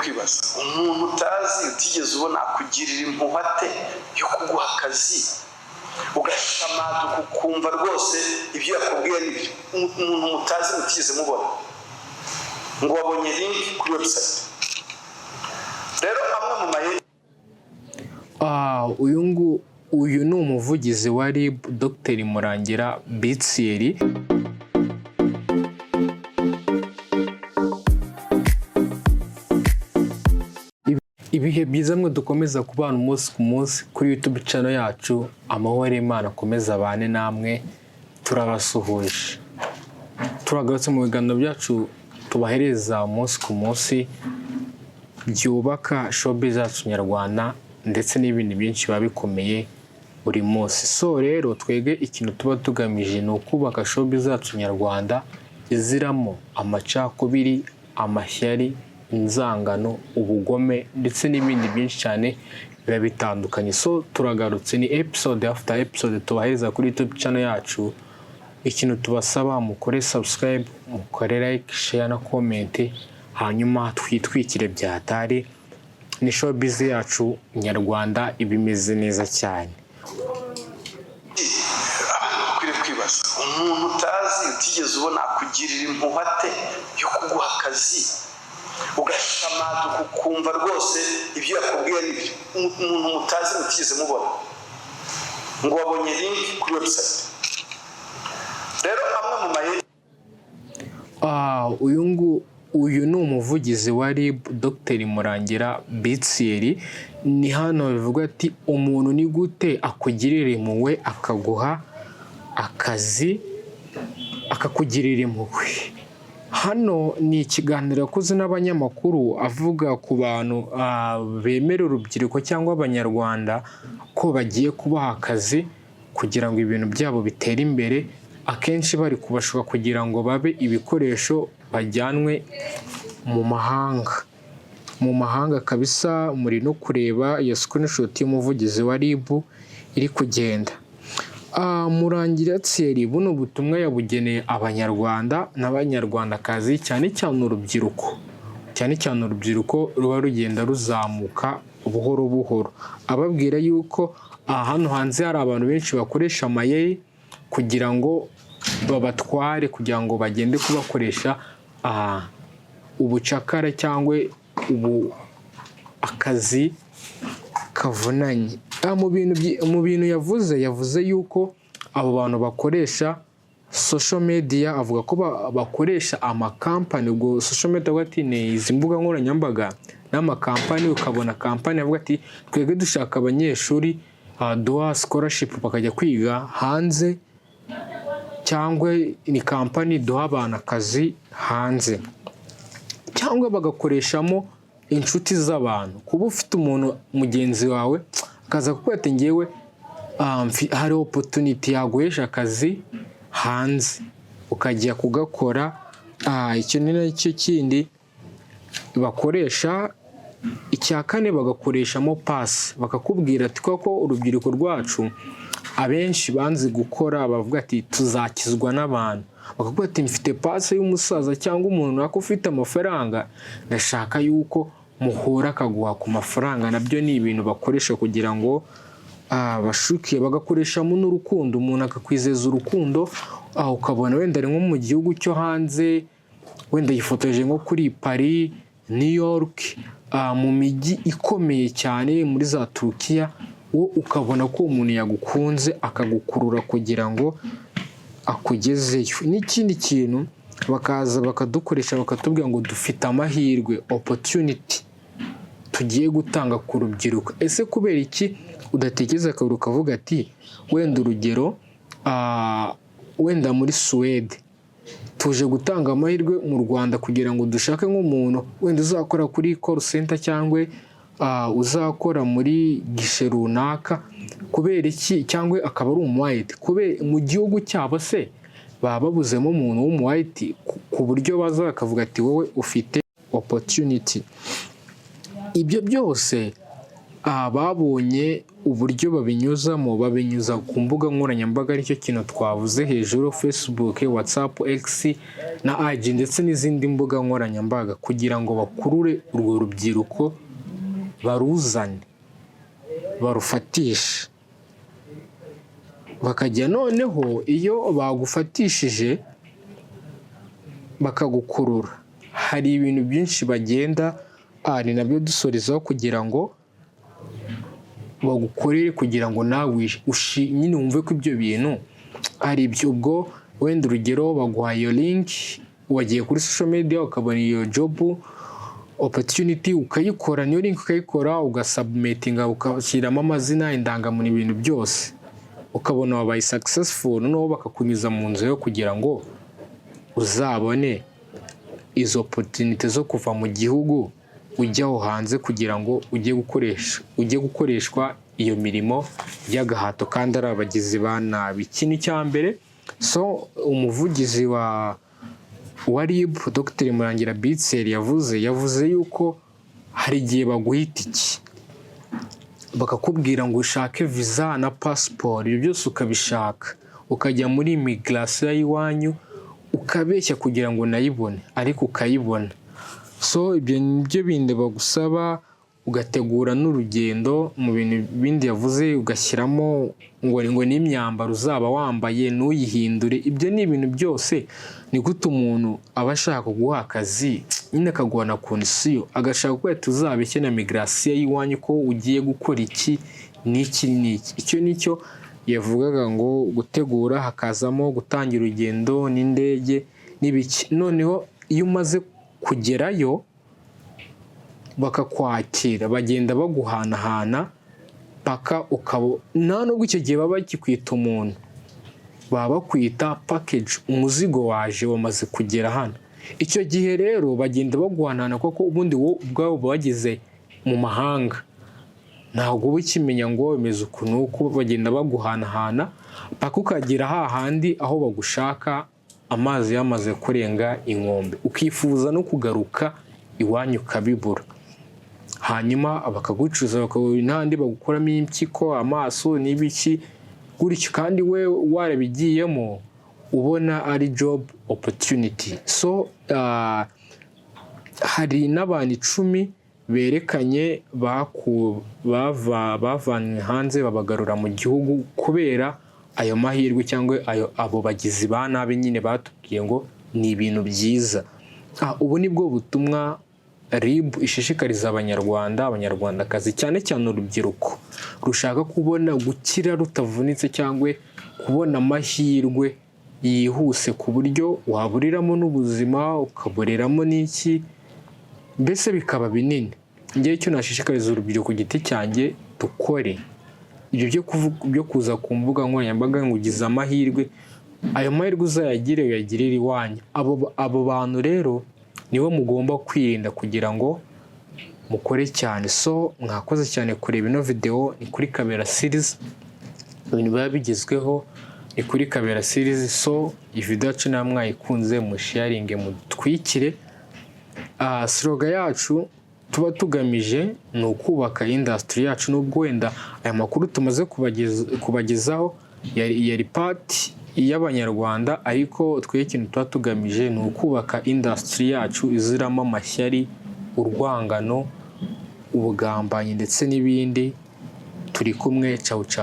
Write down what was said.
Kwibaza umuntu utazi, utigeze ubona, akugirira impuhwe ate yo kuguha akazi, ugashamaduka, ukumva rwose ibyo yakubwiye nibyo? Umuntu mutazi, mutigeze mubona, ngo wabonye link kuri website. Rero amwe mu mayeri Uyu ni umuvugizi wa RIB, Dr Murangira Bitsiri. Ibihe byiza mwe dukomeza kubana umunsi ku munsi kuri YouTube channel yacu. Amahoro y'Imana akomeze abane namwe. Turabasuhuje, turagarutse mu biganiro byacu tubahereza umunsi ku munsi byubaka showbiz zacu nyarwanda, ndetse n'ibindi byinshi biba bikomeye buri munsi. So rero, twebwe ikintu tuba tugamije ni ukubaka showbiz zacu nyarwanda iziramo amacakubiri, amashyari, inzangano, ubugome ndetse n'ibindi byinshi cyane biba bitandukanye. So turagarutse, ni episode after episode tubahereza kuri YouTube channel yacu. Ikintu tubasaba, mukore subscribe, mukore like, share na comment, hanyuma twitwikire byatari ni showbiz yacu nyarwanda iba imeze neza cyane. Abantu bakwiriye kwibaza umuntu utazi, utigeze ubona, akugirira impuhwe ate yo kuguha akazi, ugashamaduka, ukumva rwose ibyo yakubwiye nibyo? Umuntu mutazi, mutigeze mubona, ngo wabonye link kuri website. Rero amwe mu mayeri Uyu ni umuvugizi wa RIB, Dr Murangira Bitsiri. Ni hano bivuga ati: "Umuntu ni gute akugirira impuhwe akaguha akazi, akakugirira impuhwe?" Hano ni ikiganiro yakoze n'abanyamakuru, avuga ku bantu bemera urubyiruko cyangwa Abanyarwanda ko bagiye kubaha akazi kugira ngo ibintu byabo bitere imbere, akenshi bari kubashuka kugira ngo babe ibikoresho bajyanwe mu mahanga, mu mahanga kabisa. Muri no kureba iyo screenshot y'umuvugizi wa RIB iri kugenda. Murangira Thierry, buno butumwa yabugeneye Abanyarwanda n'Abanyarwandakazi, cyane cyane urubyiruko, cyane cyane urubyiruko ruba rugenda ruzamuka buhoro buhoro, ababwira yuko hano hanze hari abantu benshi bakoresha amayeri kugira ngo babatware, kugira ngo bagende kubakoresha ubucakara cyangwa ubu akazi kavunanye. Mu bintu yavuze yuko abo bantu bakoresha social media, avuga ko bakoresha amakampani. Ubwo social media, avuga ati ni izi mbuga nkoranyambaga n'amakampani, ukabona kampani avuga ati: "Twebwe dushaka abanyeshuri, duha scholarship bakajya kwiga hanze," cyangwa ni kampani duha abantu akazi hanze, cyangwa bagakoreshamo inshuti z'abantu. Kuba ufite umuntu mugenzi wawe akaza kukubwira ati: "Ngewe hari opportunity yaguhesha akazi hanze," ukajya kugakora. Icyo ni nacyo kindi bakoresha. Icya kane, bagakoreshamo pasi, bakakubwira ati koko urubyiruko rwacu abenshi banze gukora, bavuga ati: "Tuzakizwa n'abantu." Bakakubwira ati: "Mfite pasi y'umusaza cyangwa umuntu runaka ufite amafaranga, ndashaka yuko muhura akaguha ku mafaranga." Nabyo ni ibintu bakoresha kugira ngo bashuke. Bagakoreshamo n'urukundo, umuntu akakwizeza urukundo, ukabona wenda ari nko mu gihugu cyo hanze, wenda yifotoje nko kuri Paris, New York, mu mijyi ikomeye cyane muri za Turukiya, wo ukabona ko uwo muntu yagukunze, akagukurura kugira ngo akugezeyo. N'ikindi kintu, bakaza bakadukoresha, bakatubwira ngo dufite amahirwe, opportunity tugiye gutanga ku rubyiruko. Ese kubera iki udatekereza kabiri ukavuga ati: wenda urugero, wenda muri Suwede tuje gutanga amahirwe mu Rwanda kugira ngo dushake nk'umuntu wenda uzakora kuri call center cyangwa uzakora muri gishe runaka," kubera iki? Cyangwa akaba ari umu white? Kubera mu gihugu cyabo se baba babuzemo umuntu w'umu white ku buryo baza bakavuga ati: "Wowe ufite opportunity"? Ibyo byose Babonye uburyo babinyuzamo, babinyuza ku mbuga nkoranyambaga, aricyo kintu twavuze hejuru: Facebook, WhatsApp, X na IG ndetse n'izindi mbuga nkoranyambaga, kugira ngo bakurure urwo rubyiruko, baruzane, barufatishe. Bakajya noneho iyo bagufatishije bakagukurura, hari ibintu byinshi bagenda, ni nabyo dusorezaho, kugira ngo bagukorere, kugira ngo nawe nyine wumve ko ibyo bintu ari ibyo. Ubwo wenda urugero, baguhaye iyo link, wagiye kuri social media ukabona iyo job opportunity, ukayikora, niyo link ukayikora, ugasubmittinga, ugashyiramo amazina, indangamuntu, ibintu byose, ukabona wabaye successful. Noneho bakakunyuza mu nzira yo kugira ngo uzabone izo opportunity zo kuva mu gihugu ujya aho hanze, kugira ngo ujye gukoreshwa iyo mirimo y'agahato kandi ari abagizi ba nabi. Ikintu cya mbere, so umuvugizi wa RIB, Dr Murangira Bitseri, yavuze yuko hari igihe baguha itike, bakakubwira ngo ushake visa na pasiporo, ibyo byose ukabishaka, ukajya muri immigration y'iwanyu, ukabeshya kugira ngo unayibone, ariko ukayibona. So ibyo nibyo bindi bagusaba, ugategura n'urugendo. Mu bintu bindi yavuze, ugashyiramo ngo n'imyambaro uzaba wambaye ntuyihindure. Ibyo ni ibintu byose. Ni gute umuntu aba ashaka kuguha akazi nyine, akaguha na condition, agashaka ko tuzabeshye na migration y'iwanyu ko ugiye gukora iki n'iki n'iki? Icyo nicyo yavugaga, ngo gutegura, hakazamo gutangira urugendo n'indege n'ibiki. Noneho iyo umaze kugerayo bakakwakira, bagenda baguhanahana paka ukaba, nta nubwo icyo gihe baba bakikwita umuntu, baba bakwita package, umuzigo waje, wamaze kugera hano. Icyo gihe rero bagenda baguhanahana, kuko ubundi wowe ubwawe uba wageze mu mahanga, ntabwo uba ukimenya ngo bimeze uku n'uku. Bagenda baguhanahana paka ukagera hahandi aho bagushaka, amazi yamaze kurenga inkombe, ukifuza no kugaruka iwanyu ukabibura. Hanyuma bakagucuza, n'ahandi bagukuramo impyiko, amaso n'ibiki gutyo, kandi we warabigiyemo ubona ari job opportunity. So hari n'abantu 10 berekanye bavanywe hanze babagarura mu gihugu kubera ayo mahirwe cyangwa ayo abo bagizi ba nabi nyine batubwiye ngo ni ibintu byiza. Ubu ni bwo butumwa RIB ishishikariza Abanyarwanda, Abanyarwandakazi, cyane cyane urubyiruko rushaka kubona gukira rutavunitse cyangwa kubona amahirwe yihuse, ku buryo waburiramo n'ubuzima, ukaburiramo n'iki, mbese bikaba binini. Ngewe icyo nashishikariza urubyiruko ku giti cyanjye, dukore. Ibyo byo kuza ku mbuga nkoranyambaga ngo ugize amahirwe, ayo mahirwe uzayagire, uyagirire iwanyu. Abo bantu rero nibo mugomba kwirinda kugira ngo mukore cyane. So mwakoze cyane kureba ino video. Ni kuri Kabera Series, ibintu biba bigezweho ni kuri Kabera Series. So iyi video yacu niba mwayikunze, musharinge, mutwikire. Slogan yacu tuba tugamije ni ukubaka industry yacu. Nubwo wenda aya makuru tumaze kubagezaho yari part y'Abanyarwanda, ariko twe ikintu tuba tugamije ni ukubaka industry yacu iziramo amashyari, urwangano, ubugambanyi ndetse n'ibindi. Turi kumwe, cawu cawu.